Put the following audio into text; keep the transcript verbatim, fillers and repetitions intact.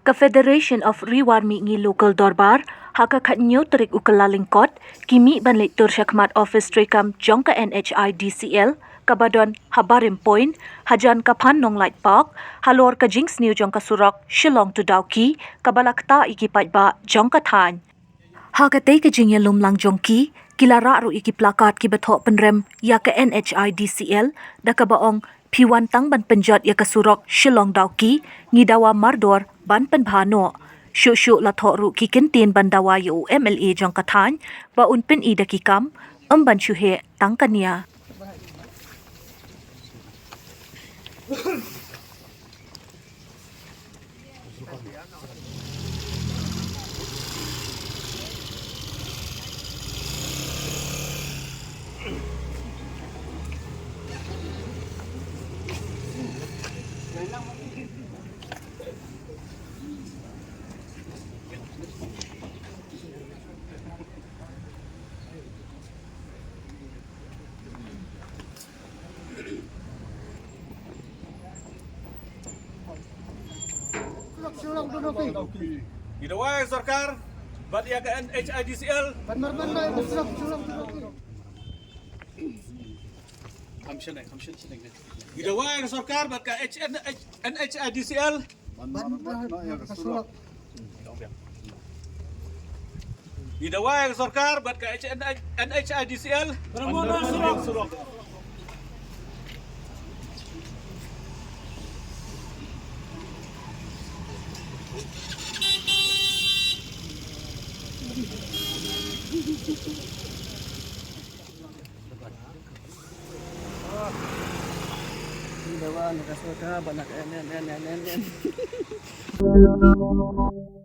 Ka Federation of Ri War Mihngi Local Dorbar, ha ka khathynñiew tarik u Kyllalyngkot, ki mih ban leit tur shakhmat office treikam jong ka N H I D C L, kaba don ha Barim Point, hajan ka Phan Nonglait Park, halor ka jingsniew jong ka surok Shillong to Dawki, kaba la ktah ïa ki paidbah jong ka thaiñ. Ha katei ka jingïalum lang jong ki, ki la rah ruh ïa ki placard kiba thoh pynrem ïa ka N H I D C L, da kaba ong, phi wan tang ban pynjot ïa ka surok Shillong Dawki, ngi dawa mardor ban pynbha noh. Shuh shuh la thoh ruh ki kyntien ban dawa ïa u M L A jong ka thaiñ, ba un pyni da ki kam, ym ban shu heh tang ka nia. Ngi dawa ïa ka sorkar bad ïa ka N H I D C L. Ngi dawa ïa ka sorkar bad ka H N H, N H I D C L. Ngi dawa ïa ka sorkar bad ka H N H, N H I D C L. Ngi dawa na ka sorkar bad na ka N H I D C L.